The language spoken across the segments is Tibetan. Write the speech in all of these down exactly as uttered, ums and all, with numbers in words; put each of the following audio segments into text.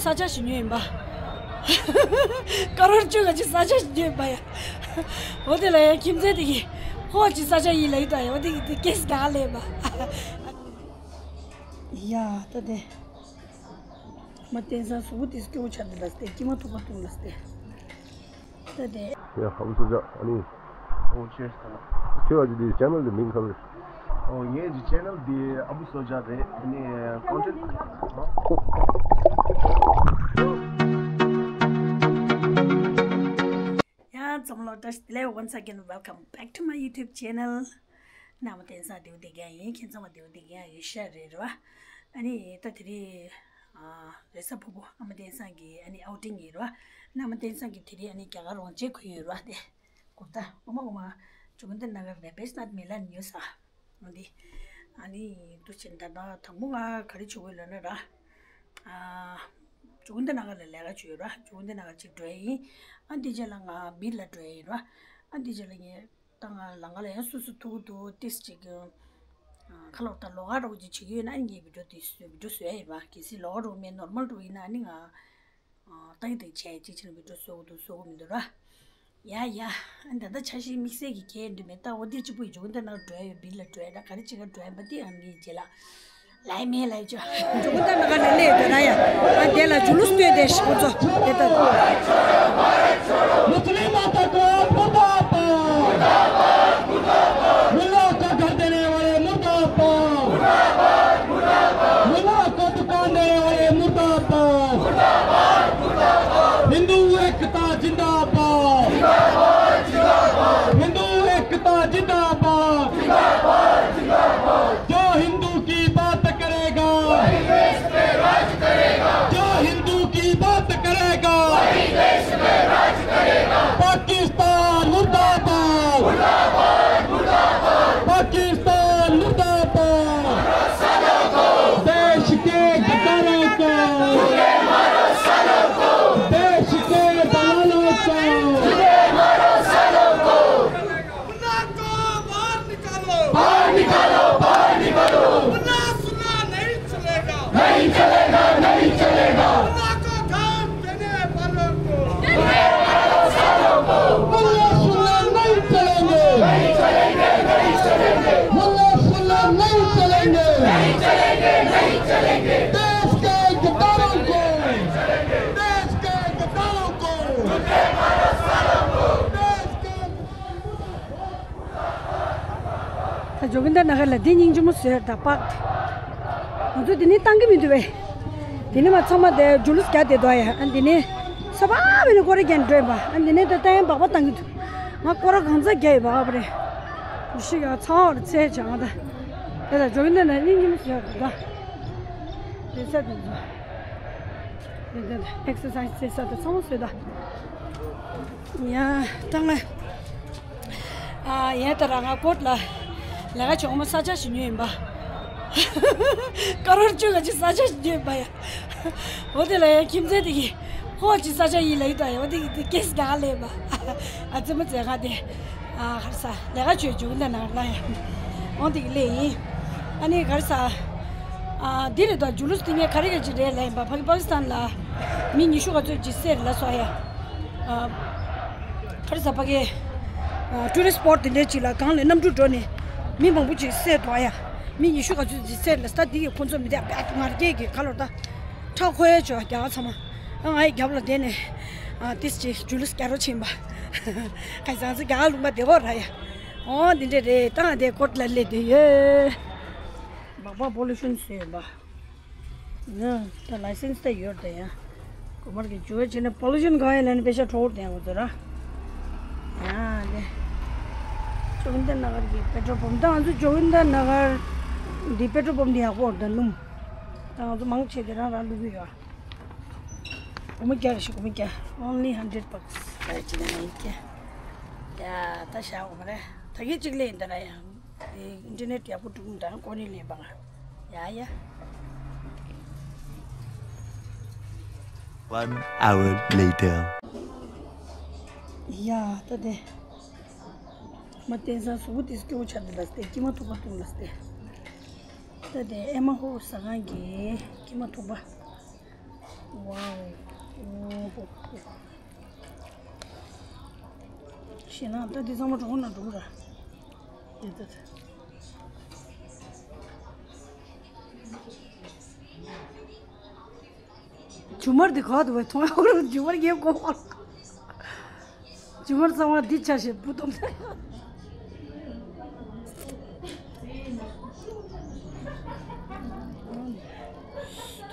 ས་ཆ་ཞིག་ཉོས་ཡིན་པ། ཀ་རོར་བཅུ་ག་ཅིག་ས་ཆ་ཞིག་ཉོས་ཡིན་པ་ཡ། འོ་དེ་ལ་ཡ་ཁྱིམ་མཚེས་དེ་གིས་ཧོ་ཅིག་ས་ཆ་ཡིན་ལ་ཡིན་ད་ཡ། འོ་དེ་གིས་དེ་ཀེས་ག་ལས་པ། ཡ་ད་དེ། མ་བསྟན་ས་སུ་བོ་དེ་སྐྱོ་བོ་ཆ་དེ་ལ་སྟེ་ཀྱི་མ་ཐུག་པ་ཐུག་ལ་སྟེ། ད་དེ། ཡ་ཧ་བུ་སོ་ཇ་ཨ་ནི། ཨོ་ཆེར་ས། ཁྱོད་ཀྱི་དེ་ཆེ་ནལ་དེ་མིང་ག་རེ། ཨོ་ངའི་ཅི་ཆེ་ནལ་དེ་ཨ་བུ་སོ་ཇ་རེད། ཨ་ནི་ཀོན་ཊེན་ཡང་ཚང་མ་ལོ་བཀྲ་ཤིས་བདེ་ལེགས། Once again, welcome back to my YouTube channel. ནང་མ་བསྟན་ས་དེའུ་དེ་ག་ཡིན། ཁྱེད་ཚང་མ་དེའུ་དེ་ག་ཡིན་ཤ་རེད་ར་བ། ཨ་ནི་ད་དེ་རིང་རེས་གཟའ་ཕུར་བུ་ཨ་མ་བསྟན་སང་གི་ཨ་ནི་ཨའུ་ཊིང་ཡིན་ར་བ། ནང་མ་བསྟན་སང་གི་དེ་རིང་ཨ་ནི་རྒྱ་གར་རོང་ཆེ་ཁུལ་ཡོད་ར་བ་དེ། གོ་ད་འོ་མ་འོ་མ། ཇོ་གུན་ད་ན་གར་རེ་བེས་ནད་མི་ལ་ནིའུ་ས། འོ་འདི། ཨ་ནི་དུ་ཆེན་ད་ད་དང་པོ་ང་ག་རེ་བྱུང་གི་ལོ་ན་ར། ཨ། ཇོ་གུན་ད་ན་གར་ལ་ལས་ཀ་བྱོས་ར། ཇོ་གུན་ད་ན་གར་ཅིག་འགྲོ་ཡ་ཡིན། ཨ་འདི་རྗེས་ལ་ང་བིར་ལ་འགྲོ་ཡ་ཡིན་ར། ཨ་འདི་རྗེས་ལ་ངས་ད་ང་ལ་ང་ལ་ཡང་སུ་སུ་ཐུག་གི་འདུག་ཏིས་ཅིག་གི། ཁ་ལོག་ད་ལོག་ཀ་རོགས་ཅིག་བྱེད་ཀྱི་ཡོད་ན་ཨ་ནི་ངས་བི་ཌིའོ་དེ་བཟོ་བི་ཌིའོ་བཟོ་ཡ་ཡིན་ར། གལ་སྲིད་ལོག་ཀ་རོགས་མེད་ནོར་མལ་རོགས་ཡིན་ན་ཨ་ནི་ང་། ཏག་ཏག་བྱས་ཅིག་ཕྱིན་བི་ཌིའོ་བཟོ་གི་འདུག་བཟོ་གི་མི་འདུག་ར། ཡ་ཡ། ཨ་ད་ལྟ་འཆར་གཞི་དམིགས་བསལ་གྱི་གལ་འདུག་མེད། ད་འོ་དེ་གཅིག་པུ་ཡི་ཇོ་གུན་ད་ན་གར་འགྲོ་ཡ་ཡོད། བིར་ལ་འགྲོ་ཡ་ད་ག་རེ་བྱེད་ག་འགྲོ་ཡ་ཡིན་པ་དེ་ཨ་ནི་རྗེས་ལ། ལའི་མེ་ལའི་ཅོ། ཇོ་གུན་ད་ན་གར་ལ་སླེབས་འདུག་ར་ཡ། ཨ་དེ་ལ་ཇུ་ལུས་སྟོད་དེ་ཤི་ཁོ་ཚོ་དེ་ད། मुस्लिम माता को मुर्दाबाद। मुल्ला को घर देने वाले मुर्दाबाद। मुल्ला को दुकान देने वाले मुर्दाबाद। हिंदू एकता जिंदाबाद। हिंदू एकता जिंदाबाद। जो हिंदू की बात करेगा, जो हिंदू की बात करेगा, पाकिस्तान मुर्दाबाद। पाकिस्तान मुर्दाबाद। देश के गद्दारों को, देश के दलालों को। मुन्ना को बाहर निकालो। बाहर निकालो, बाहर निकालो। मुन्ना सुन्ना नहीं चलेगा। नहीं चलेगा, नहीं चलेगा। मुन्ना को काम देने वालों को। मुन्ना सुन्ना नहीं चलेंगे। नहीं चलेंगे, नहीं चलेंगे। मुन्ना सुन्ना नहीं चलेंगे। नहीं चलेंगे, नहीं चलेंगे। देश के गद्दारों को। देश के गद्दारों को। देश के ད་ཇོ་གུན་ད་ན་གར་ལ་འདི་སྙིང་རྗེ་མོ་བཟོས་ད་པག་ང་ཚོ་འདི་ནས་བཏང་གི་མི་འདུག་བས། འདི་ནས་མ་ཚང་མ་དེ་ཇུ་ལུས་རྒྱག་བསྡད་འདུག་ཡ། ཨ་འདི་ནས་ས་ཕག་བས་ནས་སྐོར་ར་རྒྱག་འགྲོ་ཡིན་པ། ཨ་འདི་ནས་ད་ལྟ་ཡང་སྦག་སྦག་བཏང་གི་འདུག་ང་སྐོར་ར་གང་ཚ་རྒྱག་ཡོད་པ་ཨ་པ་རེད། ཞིག་ཡང་ཚ་བ་རེད་ཚད་བྱ་ང་ད། དེ་ད་ཇོ་གུན་ད་ན་སྙིང་རྗེ་མོ་བཟོས་ད། དེ་ས་དེ་ཚོ། དེ་ད་ཨེག་སར་སའི་སི་བྱེད་ས་དེ་ཚང་མ་བཟོས་ད། ཡ། ད་ང་། ཨ་ཡ་ད་ར་ང་ཀོཊ་ལ་ལས་ཀ་བྱེད་འོ་མ་ས་ཆ་ཞིག་ཉོས་ཡིན་པ། ཀ་རོར་བཅུ་ག་ཅིག་ས་ཆ་ཞིག་ཉོས་ཡིན་པ་ཡ། འོ་དེ་ལ་ཡ་ཁྱིམ་མཚེས་དེ་གིས་ཧོ་ཅིག་ས་ཆ་ཡིན་ལ་ཡིན་ད་ཡ། འོ་དེ་གིས་དེ་ཀེས་ག་ལས་པ། ཨ་ཙི་མ་ཙེ་ག་དེ། ཨ་ག་རེ་ཟ་ལས་ཀ་བྱེད་འཇུག་འདི་ནང་ལ་ཡ། འོ་དེ་གིས་ལས་ཡིན། ཨ་ནི་ག་རེ་ཟ། ཨ་འདི་རེད་ད་ཇུ་ལུས་དེ་ངས་ག་རེ་ག་ཅིག་རེད་ལ་ཡིན་པ། ཕ་གི་པ་ཀི་སི་ཐན་ལ་མི་ཉི་ཤུ་ག་ཚོད་ཅིག་བསད་ལ་སོང་ཡ། ཨ། ག་རེ་ཟ་ཕ་གི། ཨ་ཊུ་རི་སི་སི་པོཊ་དེ་འདྲའི་ཅིག་ལ་གངས་ལ་གནམ་གྲུ་འགྲོ་ནས་མི་མང་པོ་ཅིག་བསད་འདུག་ཡ། མི་ཉི་ཤུ་ག་ཚོད་ཅིག་བསད་ལ་ས་འདི་གི་ཁོ་ཚོ་མི་དེ་ང་རྒྱལ་གྱི་ཁ་ལོ་ད་ཁྲག་ཁོ་ཡ་ཅོ་རྒྱ་གར་ཚང་མ། ཨ་ང་ཡི་རྒྱབ་ལ་བསྡད་ནས་ཨ་ཏིས་ཅིག་ཇུ་ལུས་རྒྱག་རོགས་བྱིན་པ། ཁ་སང་ཚོ་རྒྱ་གར་ལུང་པ་བདེ་བོ་ར་ཡ། འོ་འདི་འདྲ་རེད། ད་ང་དེ་ཀོཊ་ལ་སླེབས་བསྡད་ཡོད། སྦག་སྦག་པོ་ལུ་ཤན་བཟོས་ཡོད་པ། ནི་ད་ལའི་སེན་སི་ད་ཡོད་ད་ཡ། གོ་མར་གྱི་ཇུ་བ་བྱས་ན་པོ་ལུ་ཤན་གང་ཡིན་ལ་ནི་པེ་ཤ་ཁྲོ་བོར་དེ་ཡང་འོ་ཚོ་ར། ཡ་ལེ། ཇོ་གུན་ད་ན་གར་གྱི་པེ་ཊྲོལ་པམ་ད་ང་ཚོ་ཇོ་གུན་ད་ན་གར་འདི་པེ་ཊྲོལ་པམ་འདི་ཡག་པོ་རེད་ད་སྣུམ། ད་ང་ཚོ་མང་ཆེ་དེ་རང་རང་བླུག་གི་ཡོད། སྒོར་མོ་བརྒྱ་རེ་ཞིག་སྒོར་མོ་བརྒྱ། Only hundred bucks། ད་ཅི་ན་ཡིན་ཀྱི། ཡ་ད་ཤ་འོ་མ་རེད། ད་གི་གཅིག་ལས་ཡིན་ད་ར་ཡ། དེ་ཨིན་ཊར་ནེཊ་ཡག་པོ་འགྲོ་གི་འདྲ་ཀོ་ནི་ལེན་པ། ཡ་ཡ། One hour later. ཡ་ད་དེ། མ་བསྟན་ས་སུ་བོ་དེ་སྐྱོ་བོ་ཆ་དེ་ལ་སྟེ་ཀྱི་མ་ཐུག་པ་ཐུག་ལ་སྟེ། ད་དེ་ཨེ་མ་ཧོ་ཟ་ཁང་གི་ཀྱི་མ་ཐུག་པ། ཝའོ། ཨོ་ཧོ་ཧོ། ཞེད་སྣང་ད་འདི་ཚང་མ་གྲོགས་ན་འགྲོ་གི་ར། འདི་ད། ཇུ་མར་འདི་ག་དུ་བས་མཐོང་ཡག་རུ་ཇུ་མར་ཡེ་གོ་ཧོ། ཇུ་མར་གཙང་བ་འདི་ཆ་ཞེས་བུ་སྟོང་ས།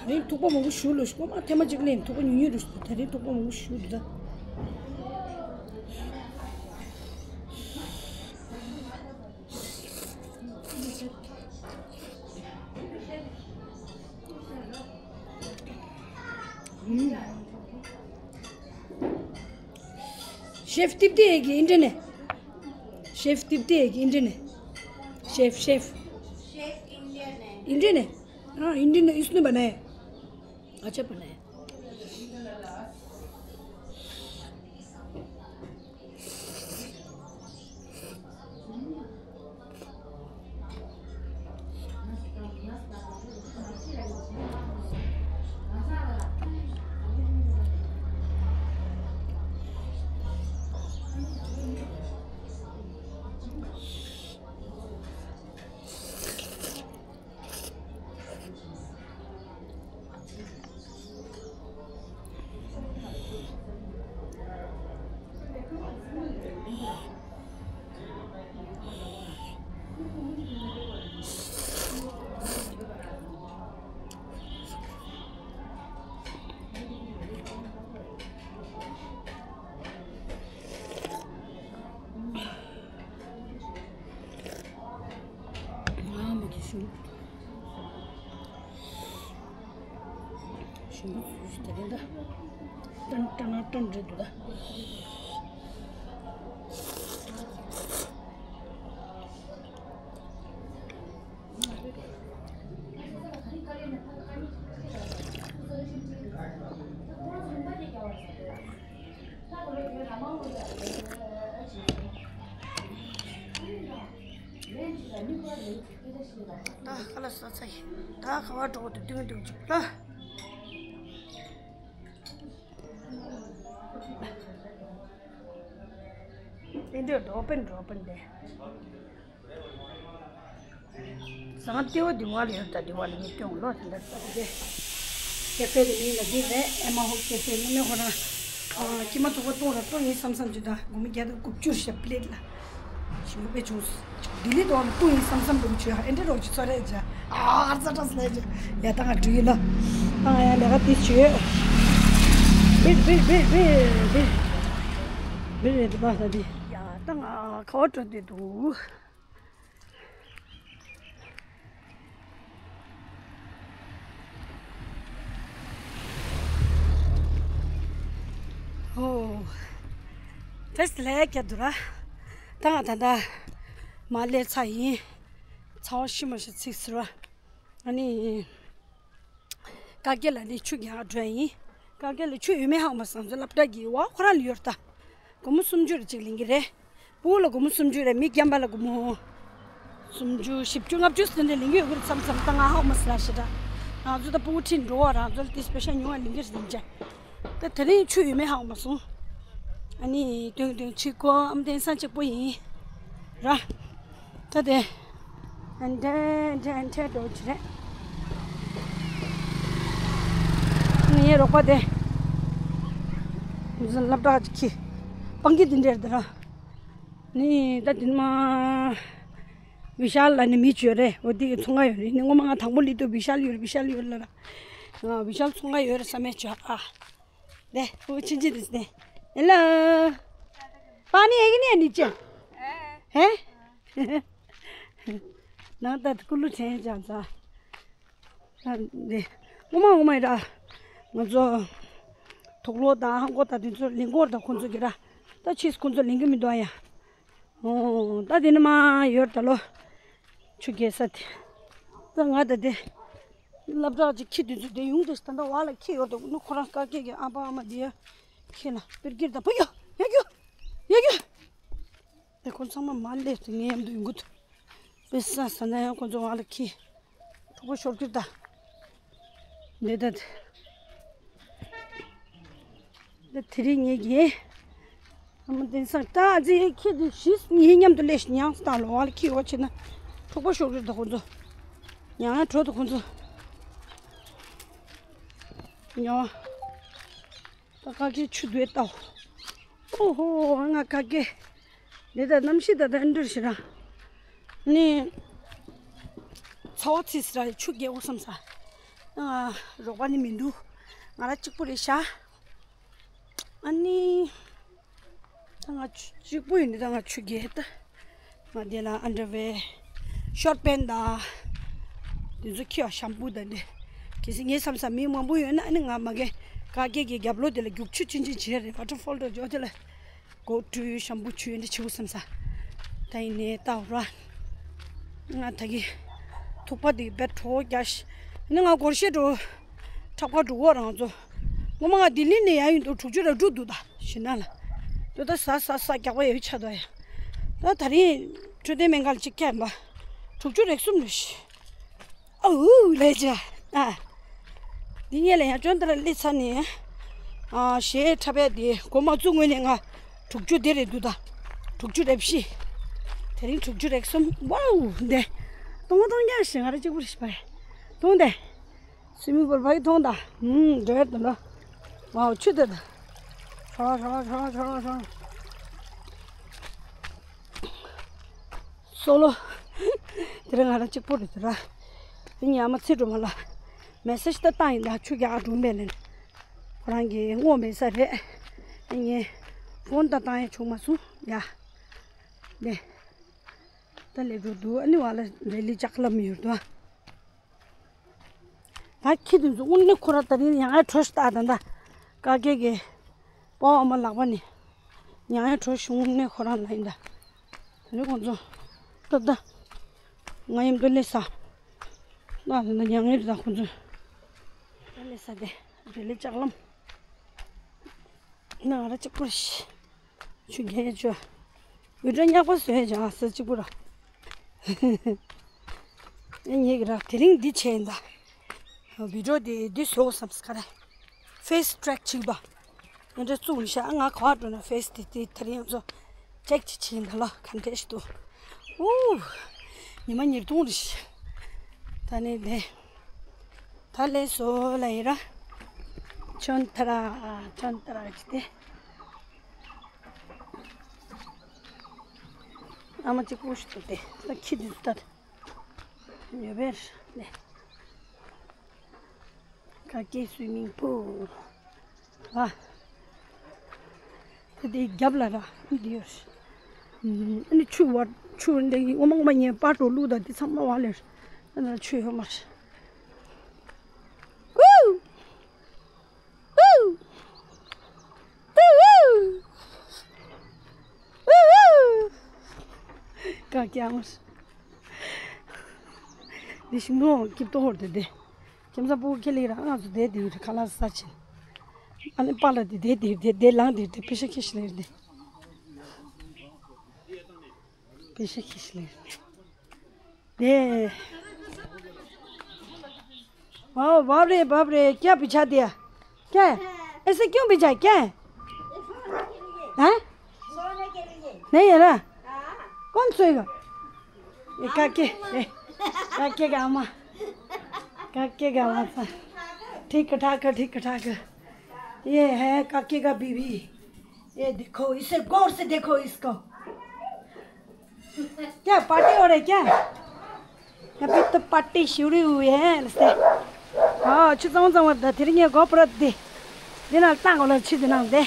ད་རིང་ཐུག་པ་མང་པོ་ཞུ་ལོ་ཞུ་མ་ཐེ་མ་གཅིག་ལེན་ཐུག་པ་ཉུང་ཉུང་རུ་ཞུ། ད་རིང་ཐུག་པ་མང་པོ་ཞུ་འདུག་ད། ཤེབ་ཏིབ་ཏི་ཨེ་གི་ཨིན་ཏི་ནེ། ཤེབ་ཏིབ་ཏི་ཨེ་གི་ཨིན་ཏི་ནེ། ཤེབ་ཤེབ། ཨིན་ཏི་ནེ། ཨ་ཨིན་ཏི་ནེ་ཨིས་ནུ་བ་ནེ། ཨ་ཅེ་བ་ནེ། ང་མ་གི་ཤུ། ཞིམ་པོ་ཞིག་དེ་རིང་ད། ཏན་ཏན་ཏན་རེད་འདུག་ད། ད་ཁ་ལག་ཟ་ཚར་ཡིན། ད་ག་བ་འགྲོ་དུ་ཏིང་ཏིང་ཅིག་ལ། ཨེ་འདྲ་འགྲོ་པན་འགྲོ་པན་དེ། ཟངས་ལྟེ་བ་འདི་བ་ལ་ཡོད། ད་འདི་བ་ལ་ངས་སྟོན་ལོ་དེ་འདྲ་ལྟ་བུ་དེ། ཀེ་ཧྥེ་དེ་མིང་ལ་འདི་རེད། ཨེ་མ་ཧོ་ཀེ་ཧྥེ། དངོས་གནས་ཁོ་རང་ཁྱི་མ་ཐུག་པ་གཏོང་ར་གཏོང་ཡིན་བསམ་བསམ་ཅིག་དང་། སྒོར་མོ་བརྒྱ་དང་དགུ་བཅུ་ཞེ་པླེ་ཊི་ལ། ཞིམ་པོ་དཔེ་བྱུང་། ལྡི་ལི་དུ་བ་ལ་གཏོང་ཡིན་བསམ་བསམ་འདུག་བྱོས་ཨེ་འདྲ་རོགས་ཀྱི་ཚོ་རེད་ཅག་ཨ་ཨར་ཙ་ཏྲ་སི་ལེ་ཅག་ཡ་ད་ང་འགྲོ་ཡིན་ལ། ཨ་ཡ་ལས་ཀ་དེ་བྱོས། བེ་བེ་བེ་བེ་བེ་བེ་རེད་འདུག་པ་ད་དེ། ཡ་ད་ང་ཁ་བ་འགྲོ་འདོད་འདུག་ཧོ། ཏེས་ལས་ཀྱ་དུ་ར། ད་ང་ད་ད་མ་ལས་ཚ་ཡིན། ཚ་བ་ཤི་མ་ཤི་ཚིག་ཟེར་བ། ཨ་ནི། ཀ་ཀེ་ལ་ནི་ཆུ་རྒྱག་འགྲོ་ཡིན། ཀ་ཀེ་ལ་ཆུ་ཡོད་མེད་ཧ་གོ་མ་སོང་། ཚོ་སློབ་གྲྭ་གི་བ་ཁོ་རང་ལ་ཡོད་ད། སྒོར་མོ་སུམ་ཅུ་རེ་གཅིག་ལེན་གི་རེད། སྤུ་གུ་ལ་སྒོར་མོ་སུམ་ཅུ་རེད། མི་རྒན་པ་ལ་སྒོར་མོ་སུམ་ཅུ་བཞི་བཅུ་ལྔ་བཅུ་ཟིན་ཏེ་ལེན་གི་ཡོད་གི་རེད། མཚམས་མཚམས་ད་ང་ཧ་གོ་མ་སོང་ར་ཤི་ད། ང་ཚོ་ད་སྤུ་གུ་ཁྲིད་འགྲོ་བ་རང་ཚོ་ལ་དེ་སྤེ་ཤ་ཉུང་བ་ལེན་གི་རེད་ཟིན་ཅག་ད་དེ་རིང་ཆུ་ཡོད་མེད་ཧ་གོ་མ་སོང་། ཨ་ནི་དོན་དོན་ཆི་ཀོ་ཨམ་བསྟན་ས་གཅིག་པོ་ཡིན་ར། ད་དེ་ཨན་ཏྲེ་ཨན་ཏྲེ་ཨན་ཏྲེ་འགྲོ་ཆི་རེད། ངའི་རོགས་པ་དེ་སློབ་གྲྭ་གཅིག་གི་སྤང་གི་དེ་འདྲེར་དེ་ར། ནི་ད་དེ་མ་བི་ཤཱལ་ལ་ནི་མི་བཅོས་རེད། འོ་དེ་གི་ཚོང་ཁང་ཡོད་རེད། ནི་ངོ་མ་ང་དང་པོ་ལི་ཏོ་བི་ཤཱལ་ཡོད་རེད། བི་ཤཱལ་ཡོད་རེད་ལ་ར། ང་བི་ཤཱལ་ཚོང་ཁང་ཡོད་རེད་བསམ་མེད་བཅོས་ཨ། 네, 뭐 진짜 됐네. 헬로. पानी है कि नहीं है नीचे? है? ནང་ད་ཀུ་ལུ་ཆེན་ཅང་ཚ། ཨ་ནི། ངོ་མ་ངོ་མ་ར། ང་ཚོ་དུག་ལོག་དང་ཧང་གོ་དང་དེ་ཚོ་ལེན་གོ་ར། ད་ཁོང་ཚོ་གི་ར། ད་ཕྱིས་ཁོང་ཚོ་ལེན་གི་མི་འདུག་ཨ་ཡ། ཨོ། ད་དེ་ནི་མ་ཡོད་ད་ལོ། ཆུ་རྐྱལ་ས་དེ། ད་ང་ད་དེ། སློབ་གྲྭ་གཅིག་ཁྱི་དེ་ཚོ་དེ་ཡོང་དུས་ད་ལྟ་བ་ལ་ཁྱི་ཡོད་དོ་ནུ། ཁོ་རང་ཀ་ཀེ་གི་ཨ་ཕ་ཨ་མ་དེ་ཡ་ཁྱི་ལ་པིར་ཀིར་ད་པ་ཡོ་ཡ་གྱོ་ཡ་གྱོ། དེ་ཁོ་ཚང་མ་མ་སླེབས་ཏེ་ངའི་མཉམ་དུ་ཡོང་གི་འདུག་དཔེ་ས་ས་ན་ཡང་ཁོ་ཚོ་བ་ལ་ཁྱི་གྲོགས་པོ་ཤོར་ཀིར་ད་འདི་ད་དེ། འདི་དེ་རིང་ངེད་ཀྱིས་ཨ་མ་བསྟན་སང་ད་ཨ་ཙི་ཁྱེད་དེ་བཞི་གཉིས་མཉམ་དུ་སླེབས་ཤིག་མྱང་སྟག་ལོ་བ་ལ་ཁྱེད་འོ་བྱེད་ན་འཁྲུག་པ་ཤོར་གི་རེད། ད་ཁོ་ཚོ་མྱང་ཡང་བྲོ་ད་ཁོ་ཚོ་མྱང་། ད་ཀ་ཀའི་ཆུ་དུས་ལྟ། ཨོ་ཧོ། ང་ཀ་ཀའི་འདི་ད་གནམ་གཤིས་ད་ད་ཨེ་འདྲ་ཞིག་ར། ནི་ཚ་བ་ཚིག་སི་ར་ཆུ་རྒྱས་འོ་བསམ་ས། ང་རོགས་པ་ནི་མི་འདུག་ང་ར་གཅིག་པུ་རེད་ཤག་ཨ་ནི་ད་ང་ཆུ་གཅིག་པུ་ཡིན་འདི་ད་ང་ཆུ་རྒྱས་ད། ང་དེ་ལ་ཨན་ཌར་ཝེར་ཤོར་ཊི་པེན་ཊི་ད་དེ་ཚོ་ཁྱེར་བ། ཤམ་པུ་ད་འདི་གལ་སྲིད་ངའི་བསམ་ས་མི་མང་པོ་ཡོད་ན་ཨ་ནི་ང་མ་གི་ཀ་ཀའི་གི་རྒྱབ་ལོགས་དེ་ལ་རྒྱུག་ཆུ་ཆུང་ཆུང་བྱས་རེད། ཝ་ཊར་ཕོལ་འདྲ་འཇོག་དེ་ལ་གོ་ཀྲུ་ཤམ་པུ་ཆུ་ཡོད་འདི་བྱེད་དགོས་བསམ་ས། ད་ཡིན་ནའི་ལྟ་འོ་ར། ང་ད་གི་ཐུག་པ་དེ་བེད་གྲོགས་རྒྱག་ཤི་ནི་ང་སྒོར་གཞས་འགྲོ། འཁྲབ་ཁ་འགྲོ་གོ་རང་ཚོ། ངོ་མ་ང་ལྡི་ལི་ནས་ཡར་ཡོང་དུས་དྲུག་ཅུ་རེ་དྲུག་འདུག་ད་ཞེ་ན་ལ། དེ་ད་ཟ་ཟ་ཟ་རྒྱག་པ་ཡོད་ཆ་ད་ཡ། ད་ད་རིང་འཕྲོད་བསྟེན་སྨན་ཁང་ལ་གཅིག་བསྐྱལ་ཡིན་པ། དྲུག་ཅུ་རེ་གསུམ་རེད་ཤི། ཨའུ་ལས་བྱ། ཨ། འདི་ངས་ལ་ཡང་ཅོན་ཏ་ར་སླེབས་ཚར་ནས། ཨ་གཞས་འཁྲབ་ཡ་དེ་སྒོ་མ་བཙུགས་སྔོན་ནས་ང་དྲུག་ཅུ་དེ་རེད་འདུག་ད། དྲུག་ཅུ་རེ་བཞི། དེ་རིང་དྲུག་ཅུ་རེ་གསུམ། ཝའུ་འདི། སྟོང་སྟོང་རྒྱག་ཞིག་ང་ར་གཅིག་པུ་རེད་ཤི་པ། སྟོང་དེ། སུའི་མིང་པུལ་ཕ་གི་མཐོང་དང་། ཧུམ། འགྲོ་ཡ་དང་འགྲོ། ཝའོ་ཆུ་དེ་དང་། ཧྲོ་ཧྲོ་ཧྲོ་ཧྲོ་ཧྲོ། སོ་ལོ། དེ་རིང་ང་རང་གཅིག་པོ་རེད་དེ་ར། དེ་ཉི་མ་ཚེ་སྒྲོལ་མ་ལ་མེ་སེ་ཇི་ད་བཏང་ཡིན་ད། ཆུ་རྒྱག་འགྲོ་མེད་ལན། ཁོ་རང་གི་སྔོ་མེད་ས་རེད། དེ་ངས་ཕོན་ད་བཏང་ཡ་བྱུང་མ་སོང་ཡ། ནས། ད་ལས་འགྲོ་འདུག་ཨ་ནི་བ་ལ་རེ་ལི་ལྕགས་ལམ་ཡོད་དོ། ད་ཁྱི་དེ་ཚོ་དངོས་གནས་ཁོ་ར་ད་རིང་ཡང་ཨེ་བྲོས་ཤི་ད་ད་ད། ཀ་ཀེ་གི་པོ་ཨ་མ་ལག་པ་ནི་ཡང་ཨེ་བྲོས་ཤི། དངོས་གནས་ཁོ་རང་ལ་ཡིན་ད། ད་རིང་ཁོང་ཚོ་ད་ད་ང་ཡིན་དུ་ལས་ས་ད་ད་ད་ཡང་ཨེ་ད་ཁོང་ཚོ་ད་ལས་ས་དེ་རེ་ལི་ལྕགས་ལམ། ང་ར་གཅིག་པུ་ཤི། ཆུ་རྒྱག་ཆུ། འུར་སྒྲ་ཉག་པ་བཟོས་ཡ་ཅང་ས་གཅིག་པུ་ར། ཨེ་ཉེ་གི་ར་དེ་རིང་འདི་བྱས་ཡིན་ད། བི་ཌིའོ་འདི་འདི་བཟོ་བསམ་སི་ཁ་ར། ཕེ་སི་ཊེག་བྱེད་པ། ཨེ་འདྲ་བཙུགས་ནི་ཤ། ང་ག་བ་འགྲོ་ན་ཕེ་སི་དེ་དེ་དེ་རིང་ཚོ་ཅེག་ཅིག་བྱེད་ཡིན་ད་ལོ། ག་འདྲ་ཞིག་འདུག་ཨུ། ཉི་མ་ཉེར་སྟོང་རེད་ཤི། ད་ནི་འདི། ད་ལས་བཟོ་ལ་ཡི་ར། ཆོན་ཐ་ར། ཆོན་ཐ་ར་ཅི་སྟེ། ཨ་མ་གཅིག་པུ་ཞིག་འདུག་སྟེ། ད་ཁྱི་འདི་ཚོ་ད་ཡོད་པས་ནས། ཀ་ཀེ་སུའི་མིང་པུལ། ཨ། དེ་དེའི་རྒྱབ་ལ་ར་འདི་ཡོད། ཨ་ནི་ཆུ་བ་ཆུ་འདི་ངོ་མ་ངོ་མ་ངས་པར་དུ་བླུགས་ད་འདི་ཚང་མ་བ་ལེར། ཨ་ན་ཆུ་ཡོད་མ་རེད། ཨུ། ཨུ། ཨུ། ཨུ། ཀ་ཀེ་ཨ་མ། འདི་ཤིང་ཏོག་སྐྱིབས་ཏོག་ཧོར་དེ་དེ། ཁྱིམ་ཚང་སྤུ་གུ་ཁེ་ལི་རང་ང་ཚོ་བསྡད་དེ་ཡོད་རེད། ཁ་ལག་ཟ་ཕྱིན། ཨ་ནི་པཱ་ལགས་དེ་བསྡད་དེ་ཡོད་དེ་བསྡད་ལངས་དེ་ཡོད་དེ། པེ་ཤ་ཁེ་ཤི་ལེར་དེ། པེ་ཤ་ཁེ་ཤི་ལེར་དེ། वाह, बाप रे, बाप रे, क्या बिछा दिया? क्या है? ऐसे क्यों बिछा है? क्या है? हाँ? नहीं है ना? कौन सोएगा? ये काके, ये काके का अम्मा। काके का अम्मा। ठीक ठाक है, ठीक ठाक है। ये है काके का बीवी। ये देखो, इसे गौर से देखो इसको। क्या पार्टी हो रही क्या? अभी तो पार्टी शुरू हुई है इससे। हाँ, अच्छी समझ समझ दा, तेरे ये गोबर दे। देना, टांग वाला अच्छी देना दे।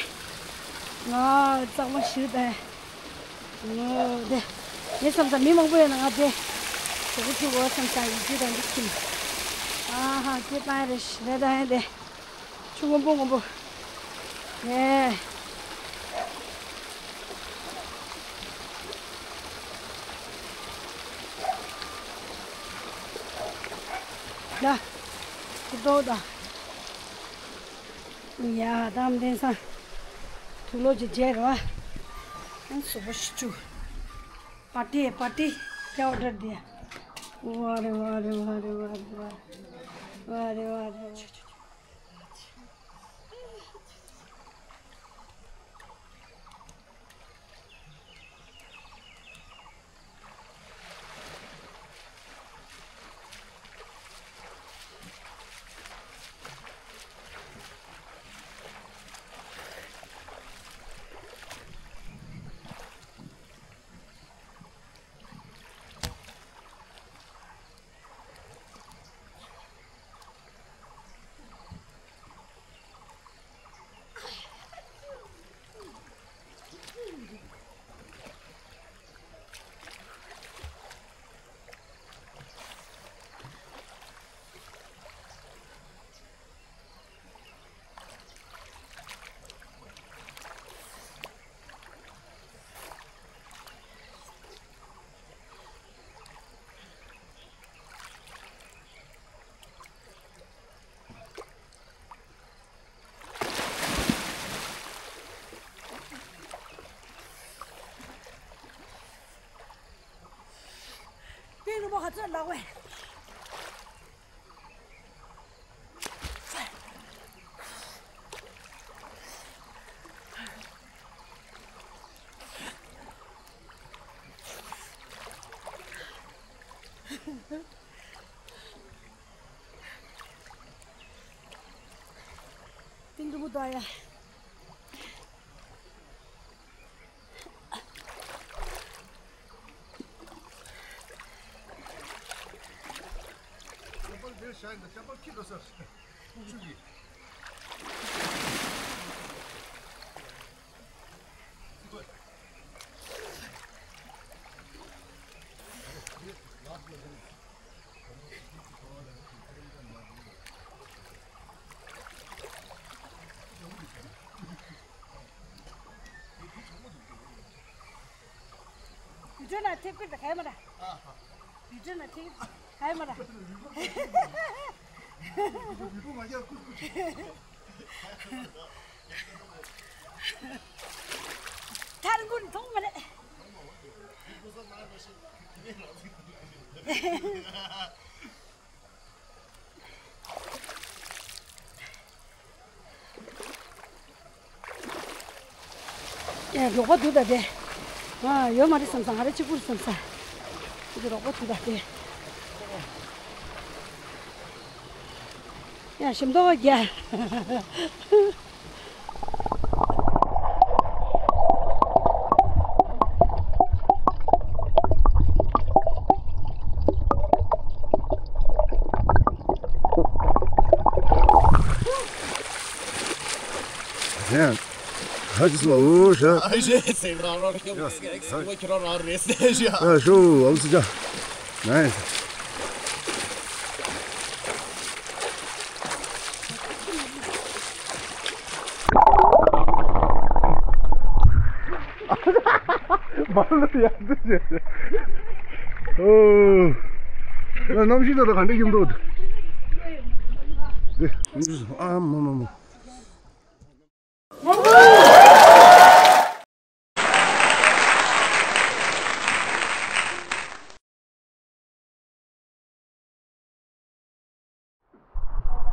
हाँ, समझ शुरू है। ཨོ་དེ། ངས་བསམ་ས་མི་མང་པོ་ཡོད་ན་ང་དེ། ཞོགས་པ་ཆུ་འོ་བསམ་ས་ཡིན་གཅིག་དང་གཅིག་ཁྱིམ། ཨ་ཧ་ཁྱེད་པ་རེ་ཞིག་རེ་ད་ཡིན་དེ། ཆུ་སྔོན་པོ་སྔོན་པོ། ངས། ད། ཁྱི་ཏོག་ད། ཡ་དམ་དེང་སང་། དུག་ལོག་ཅིག་བརྗེས་རོ། ཨང་སོ་པོ་ཤི་ཆུ། पार्टी है, पार्टी। क्या ऑर्डर दिया? वाह रे वाह रे वाह रे वाह रे वाह। वाह रे वाह रे वाह। ཁོ་ཧ་ཚོད་ལག་བས། ཏིང་ཀྲུ་པུ་ཏོ་ཡ། ཅམ་པལ་འདིར་བཞག་ཡིན་ད། ཅམ་པལ་ཁྱེར་འགྲོ་ས་ཆུ་གི། བི་ཌིའོ་ན་ཐེབས་ཀྱི་ད་ག་ཡ་མ་ར། བི་ཌིའོ་ན་ཐེབས་ཀྱི་ད་ག་ཡ་མ་ར། ཐར་འགུན་མཐོང་མ་རེད། ཡ། རོགས་པ་འདུག་ད་དེ། ང་ཡོད་མ་རེད་བསམ་ས། ང་རང་གཅིག་པུ་རེད་བསམ་ས། འདི་རོགས་པ་འདུག་ད་དེ། ཡ། ཞིམ་མདོག་རྒྱ། ཡ། ཧ་ཅི་སོ་ཨུ་ཤ། ཨ་ཞེ་སེ་ར་ར་ཁྱོད་ཡ། ཁྱོད་ར་ར་རེ་སེ་ཞ། ཨ་ཤོ་ཨུ་སི་ཅ། ནའི་སི། མ་ལ་ཡ་འདི་ཞེ། ཨོ། ཡ། གནམ་གཤིས་ད་ལྟ་ག་འདྲ་ཡིན་འདུག་དེ། ཨ་མ་མ་མ།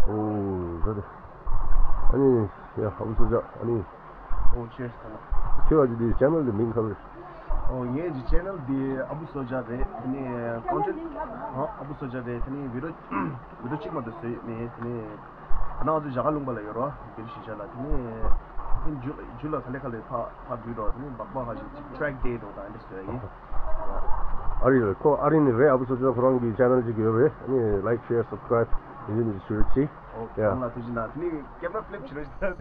ཨོ་ད་དེ། ཨ་ནི་ཡ་ཨ་བུ་སོ་ཇ། ཨ་ནི། ཨོ་ཅེ་སི། ཁྱོད་ཀྱི་དེ་ཅེ་ནལ་དེ་མིང་ག་རེ་རེད། ཨོ་ངའི་དེ་ཅེ་ནལ་དེ་ཨ་བུ་སོ་ཇ་རེད། དེ་ནས་ཀོན་ཊེན་ཊི་ཨ་བུ་སོ་ཇ་རེད། དེ་ནས་བི་ཌིའོ་བི་ཌིའོ་གཅིག་མ་གཏོགས་བཟོས་ཡོད་མེད། དེ་ནས་ད་ང་ཚོ་རྒྱ་གར་ལུང་པ་ལ་ཡོད་རོ། བིར་ཤི་ཇ་ལ། དེ་ནས་དེ་རྒྱུ་རྒྱུ་ལ་ག་ལེ་ག་ལེ་ཕ་ཕ་འདུས་རོ། དེ་ནས་སྦག་སྦག་ཧ་ཞིག་ཊེག་ཌེ་རོ་དང་ཨ་འདྲ་བཟོས་ཡིན། ཨ་རི་ལ་ཁོ་ཨ་རི་ནས་རེད། ཨ་བུ་སོ་ཇ་ཁོ་རང་གི་ཅེ་ནལ་ཅིག་ཡོད་རེད། ཨ་ནི་ལའིཀ་ཤེར་སབ་སི་ཀ་རའིབ་ཡིན་ནི་ཞུ་རེ་ཆི། ཨོ་ཡ། ཁོང་ལ་ཐུགས་རྗེ་གནང་། དེ་ནི་ཀེམ་ར་ཕི་ལིབ་བྱེད་རོགས་བྱེད།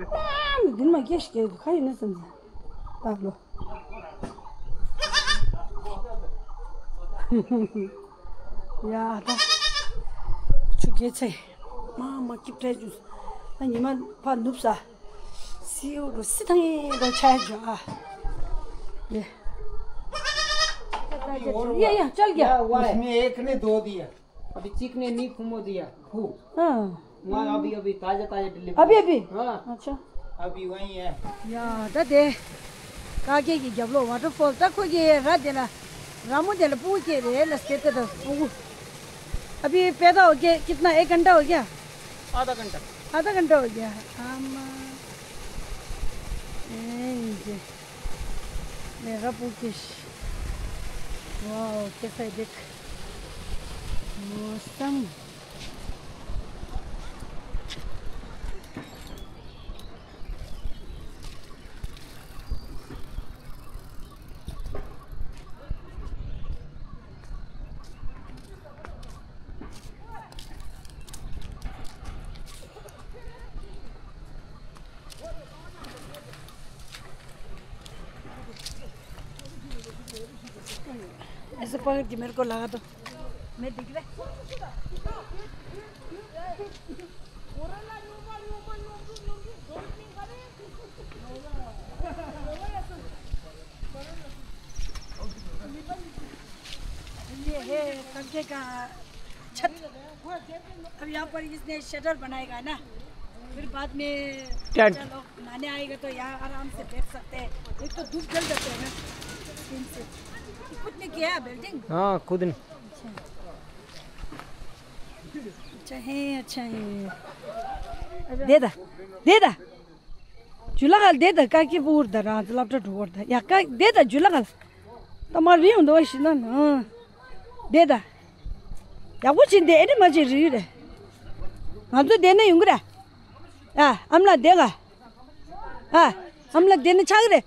འདི་མ་སྐད་ཤིག་ག་ཡིན་ན་བསམ་ས། ད་ལོ། ཡ་ད། ཆུ་རྐྱལ་ཚེ། མ་མ་སྐྱིབས་བྲལ་བཅུག་ད་ཉི་མ་ཕར་ནུབ་ས། སིའུ་རུ་སི་ཐང་ཡེ་རོ་ཆ་ཡ་ཇོ་ཨ། ཡེ། ཡ་ཡ་ཅལ་གྱ། इसमें एक ने दो दिया। अभी चीखने नहीं फूमो दिया। फू। हाँ। वहाँ अभी अभी ताजा ताजा डिलीवरी। अभी अभी। हाँ। अच्छा। अभी वही है। ཡ་ད་དེ། ཀ་ཀེ་གི་རྒྱབ་ལོགས་ཝ་ཊར་ཕོལ། ད་ཁོ་གི་ར་དེ་ལ། ར་མོ་དེ་ལ་སྤུ་གུ་སྐྱེས་རེད་ལ། སྐྱེས་ཏེ་ད་སྤུ་གུ། अभी पैदा हो गया कितना? एक घंटा हो गया? आधा घंटा। आधा घंटा हो गया। आमा। ए, ये। मेरा बुकिश। वाओ, कैसा है देख। मौसम। ऐसे पकड़ के मेरे को लगा दो, मैं दिख रहा। ये है कब्जे का छत। अब यहाँ पर इसने शटर बनाएगा ना, फिर बाद में टेंट। बच्चा लोग नहाने आएगा तो यहाँ आराम से बैठ सकते हैं। एक तो धूप जल जाते हैं ना स्किन से। खुद ने किया है बिल्डिंग? हाँ, खुद ने। अच्छा। བདེ་ད། བདེ་ད། ཇུ་ལ་ག་བདེ་ད། ཀ་ཀི་པུར་ད་རང་ཚོ་སློབ་གྲྭ་འགྲོ་བར་ད་ཡ་ཀ་བདེ་ད། ཇུ་ལ་ག་ད་མར་བི་ཡོང་འདུག་ཞིག་ན་ན་བདེ་ད། ཡག་པོ་བྱིན་བདེ་ཨེ་འདྲ་མ་བྱེད་རིག་རེད། ང་ཚོ་བདེ་ན་ཡོང་གི་རེད། ཨ་ཨམ་ལ་བདེ་ག་ཨ་ཨམ་ལ་བདེ་ན་ཆགས་གི་རེད།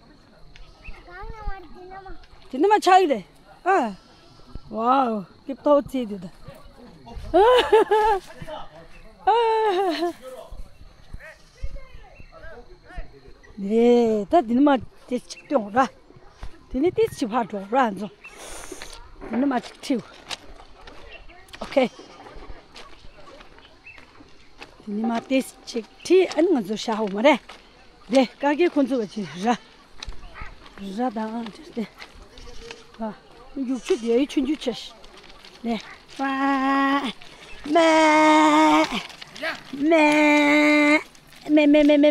དེ་ནི་མ་ཆགས་ཀྱི་རེད། ཨ། ཝའོ། སྐྱིབས་ཏོག་ཙི་དེ་ད། ཨ། ནས་ད་དེ་ནི་མ་དེ་ཅིག་སྟོན་ར། དེ་ནི་ཏིས་ཅིག་ཕར་འགྲོ་ར་ཚོ། དེ་ནི་མ་ཅིག་ཁྲིའུ། ཨོ་ཁེ། དེ་ནི་མ་ཏིས་ཅིག་ཁྲི་ཨན་ང་ཚོ་ཤ་ཧོ་མ་རེད། དེ་ཀ་ཀའི་ཁོ་ཚོ་བ་ཅིག་ར། ར་དང་དེ། ཨ། རྒྱུག་ཆུ་དེ་ཡི་ཆུ་འཇུ་ཆེ་ཤི། ནས། ཝ། མེ། མེ། མེ་མེ།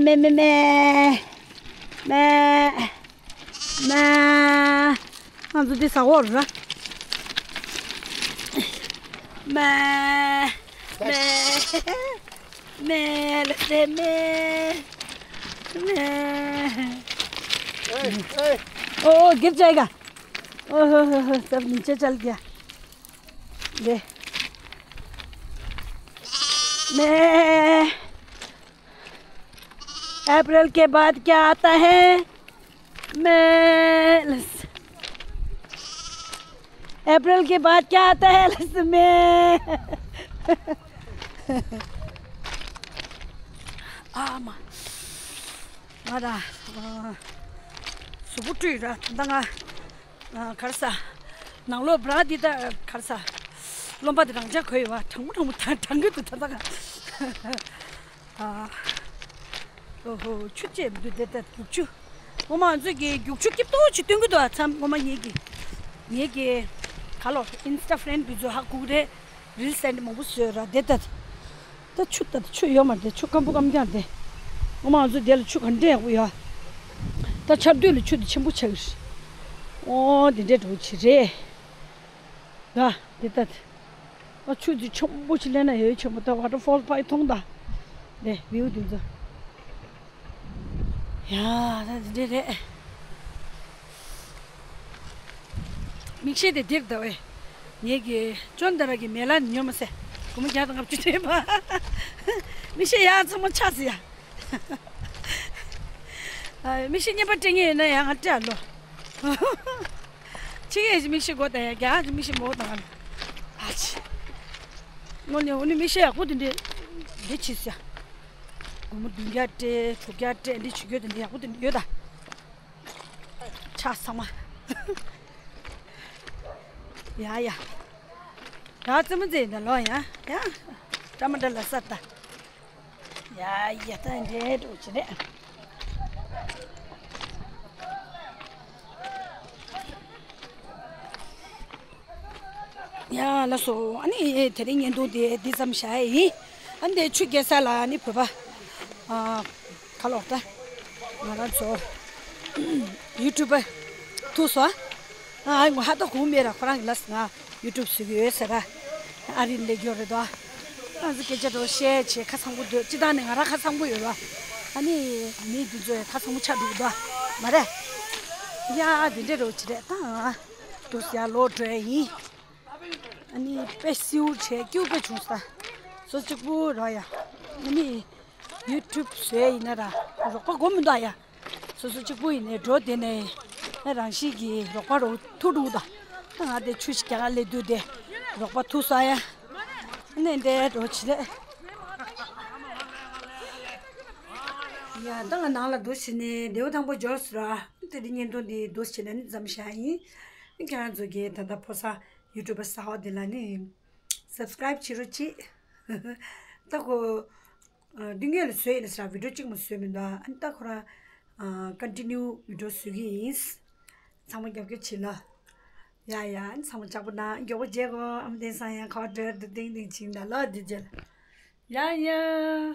ང་ཚོ་འདི་ཟ་འོར་ར། མེ། མེ། མེ་ལ་སེ་མེ། མེ། ཨེ། ཨེ། ओ, गिर जाएगा। ओहो हो हो, सब नीचे चल गया। ले। मैं अप्रैल के बाद क्या आता है? मैं लस-, अप्रैल के बाद क्या आता है लस में? आमा। ང་ད། གཟུགས་པོ་བཀྲུས་ར་ད་ལྟ་ང་། གར་ས། ནང་ལོགས་བྲག་འདི་ད་གར་ས། རློན་པ་འདི་རང་འཇགས་གོ་ཡོད་བ། གྲང་མོ་གྲང་མོ་ད་གྲང་གི་འདུག་ད་ད་ག་ཨ། ཨོ་ཧོ། ཆུ་ཆེ་འདུག་དེ་ད་རྒྱུག་ཆུ། ངོ་མ་ང་ཚོས་ཀྱི་རྒྱུག་ཆུ་སྐྱིབས་ཏོག་ཅིག་སྟོན་གི་འདུག་ཨ། མཚམས་ངོ་མ་ངེད་ཀྱི། ངེད་ཀྱི། ག་ལོ། ཨིན་སི་ཊ་ཕ་རེན་ཌི་འདི་ཚོ་ཧ་གོ་གི་རེད། རིལ་སི་ཨེ་འདྲ་མང་པོ་བཟོས་ར་དེ་ལྟ། ད་ཆུ་ད་ཆུ་ཡོད་མ་རེད་དེ། ཆུ་སྐམ་པོ་སྐམ་རྐྱང་དེ། ངོ་མ་ང་ཚོ་དེ་ལ་ཆུ་ག་འདྲ་ཡག་པོ་ཡོད། ད་ཆར་དུས་ལ་ཆུ་དེ་ཆེན་པོ་ཆགས་ཀྱི་རེད། ཨོ་དེ་འདྲའི་འགྲོ་ཆེ་རེད། ད་དེ་ལྟ། ཨ་ཆུ་དེ་ཆེན་པོ་ཆེ་ལེན་ན་ཡོད་ཆེན་པོ་ད་ཝ་ཊར་ཕོལ་ཕ་གི་མཐོང་ད། དེ་བིའུ་དེ་ཚོ། ཡ། ད་འདི་འདྲ་རེད། མིག་ཤེལ་དེ་འདིར་ད་བས། ངེད་ཀྱི་ཅོན་ཏ་ར་གི་མེ་ལ་ཉོ་མ་སེ། སྒོར་མོ་བརྒྱ་དང་ལྔ་བཅུ་སྤྲད་པ། མིག་ཤེལ་ཡ་ཚང་མ་ཆག་སི་ཡ། ཨ། མིག་ཤེལ་རྙིང་པ་སྤྲད་ངེས་ཡོད་ན་ཡ་ང་སྤྲད་ལོ། ཕྱི་རྒྱལ་གྱི་མིག་ཤེལ་དགོས་དང་ཡ་རྒྱ་གར་གྱི་མིག་ཤེལ་མོ་དང་ཨ་ཅི། དངོས་གནས་འུ་ནི་མིག་ཤེལ་ཡག་པོ་དེ་འདྲས་འདི་བྱེད་སི་ཡ། སྒོར་མོ་བདུན་བརྒྱ་སྤྲད་དྲུག་བརྒྱ་སྤྲད་འདི་བྱེད་རྒྱུ་དེ་འདྲ་ཡག་པོ་དེ་འདྲ་ཡོད་ད། ཆག་ཚང་མ། ཡ་ཡ། ད་རྩེད་མོ་རྩེ་ཡིན་ད་ལོ་ཡ། ཡ། ཀྲ་མ་ཀྲ་ལ་ས་ད། ཡ་ཡ་ད་འདྲེ་འགྲོ་ཅི་རེད། ཡ་ལགས་སོ། ཨ་ནི་དེ་རིང་བརྙན་ཐུང་དེ་འདི་ཙམ་བཞག་ཡ་ཡིན། ཨ་ནི་དེ་ཆུ་རྐྱལ་ས་ལ་ཨ་ནི་བོད་པ། ཨ། ག་ལོག་ད། ང་རང་ཚོ་ཡུ་ཊུབ་པ་ཐུག་སོང་། ཨ་ང་ཧ་ད་གོ་མེད་ར། ཁོ་རང་གི་ལབ་སོང་ང་ཡུ་ཊུབ་བཟོ་གི་ཡོད་ཟེར་ར། ཨ་རི་སླེབས་ཡོད་རེད་དོ། ང་ཚོ་སྐད་ཆ་འདྲ་བཤད་བྱས་ཁ་ཚང་པོ་འདུག་སྤྱིར་བཏང་ནས་ང་རང་ཁ་ཚང་པོ་ཡོད་ར། ཨ་ནི་མི་འདི་ཚོ་ཁ་ཚང་པོ་ཆགས་འདུག་དོ། མ་རེད། ཡ་འདི་འདྲས་འདྲ་བོ་ཅི་རེད་ད། ང་འདུག་ཡ་ལོག་འགྲོ་ཡ་ཡིན། ཨ་ནི་དཔེ་སེའུ་བྱས་སྐྱུག་པོ་བྱུང་ས། སོ་གཅིག་པུ་ར་ཡ། ཨ་ནི་ཡུ་ཊུབ་བཟོས་ཡིན་ན་ར་རོགས་པ་དགོས་མི་འདུག་ཡ། སོ་སོ་གཅིག་པུ་ཡིན་ནའི་འགྲོ་དེ་ནས་ཨ་རང་བཞིན་གྱིས་རོགས་པ་རོགས་ཐུག་འགྲོ་ད། ད་ང་དེ་ཆུ་ཞིག་རྒྱ་གར་སླེབས་དུས་དེ་རོགས་པ་ཐུག་ས་ཡ། ཨ་ནི་འདྲས་འགྲོ་ཅི་རེད། ཡ་ད་ང་ནང་ལ་འདུག་ཕྱིན་ནས་ལེའུ་དང་པོ་འབྱོར་སོང་ར། དེ་རིང་བརྙན་ཐུང་འདི་འདུག་ཕྱིན་ནས་ནི་མཚམས་བཞག་ཡིན། ཁྱེད་རང་ཚོ་གིས་ད་ལྟ་ཕོ་གསར་ཡུ་ཊུབ་པ་གསར་པ་འདི་ལ་ནི་སབ་སི་ཀ་རེབ་བྱེད་རོགས་གྱིས། ད་ཁོ། ཨ། དུས་ངན་ལ་བཟོས་ཡིན་ཟེར་བི་ཌིའོ་གཅིག་མ་བཟོས་མི་འདུག་ཨ་ནི་ད་ཁོ་རང་། ཨ། ཀོན་ཊི་ནིའུ་བི་ཌིའོ་བཟོ་གི་ཡིན། ཚང་མ་རྒྱབ་སྐྱོར་བྱེད་ལ། ཡ་ཡ། ཨ་ནི་ཚང་མ་ལྕགས་པོ་ན་མགྱོགས་པོ་བྱེད་གོ་ཨམ་བསྟན་སང་ཡང་ཁ་བ་སྒྲོལ་དུ་ཏིང་ཏིང་བྱིན་ད་ལོ་འདི་རྗེས་ལ། ཡ་ཡ།